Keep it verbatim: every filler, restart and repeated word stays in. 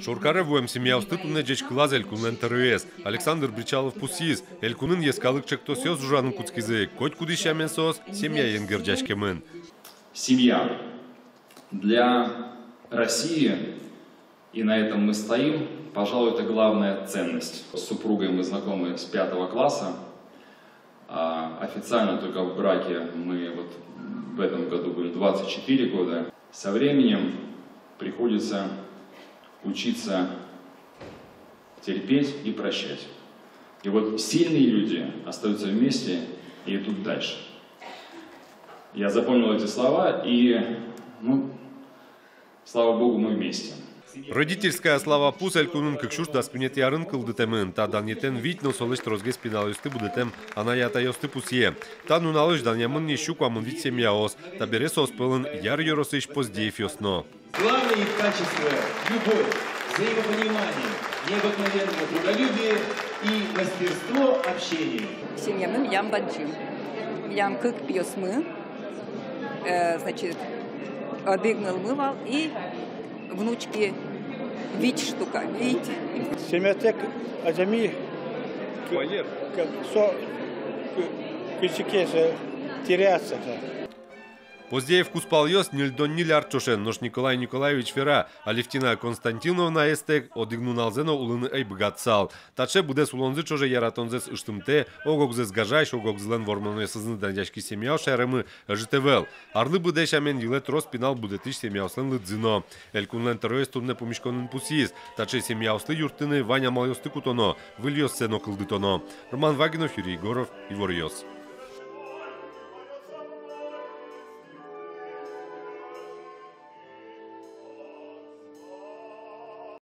Шоркаре вуэм семьяосты туннэ ӟечкылаз элькунлэн тӧроез. Александр Бречалов пусйиз: элькунын йӧскалык чектосъёс ужаны кутскизы, котькудӥз сямен соос семьяен герӟаськемын. Семья для России, и на этом мы стоим, пожалуй, это главная ценность. С супругой мы знакомы с пятого класса. А официально только в браке мы вот в этом году будем двадцать четыре года. Со временем приходится учиться терпеть и прощать. И вот сильные люди остаются вместе и идут дальше. Я запомнил эти слова, и, ну, слава Богу, мы вместе. Родительская слава пус элькунын кык сюрс дас куинетӥ арын кылдытэмын. Та данъетэн вить но солэсь тросгес пиналъёсты будэтэм анай-атайёсты пусъе. Та нуналозь данъямын ни сю куамын вить семьяос. Табере соос пӧлын Яр ёросысь Поздеевъёс но. Главное их качество — любовь, взаимопонимание, необыкновенное трудолюбие и мастерство общения. Семьямы милям бадӟым. Милям кык пиосмы, э, значит, одӥг нылмы вал и внучки вить штука, видите? Семьятэк адями к-, к-, со к-, кызьы ке со теряться-то. Поздеев кузпалъёс ньыльдон ньыль ар ӵошен, нош Николай Николаевич вера: Алевтина Константиновнаез тэк одӥг нуналзэ но улыны ӧй быгатысал. Таӵе быдэс улонзы ӵоже яратонзэс ыштымтэ, ог-огзэс гажась, ог-огзылэн вормонъёсызны данъяськись семьяос шаерамы ӧжыт ӧвӧл. Арлы быдэ сямен йылэ трос пинал будэтӥсь семьяослэн лыдзы но. Элькунлэн тӧроез туннэ пумиськонын пусйиз: таӵе семьяослы юрттыны вань амалъёсты кутоно, выльёссэ но кылдытоно. Роман Вагинов, Юрий Егоров, «Иворъёс».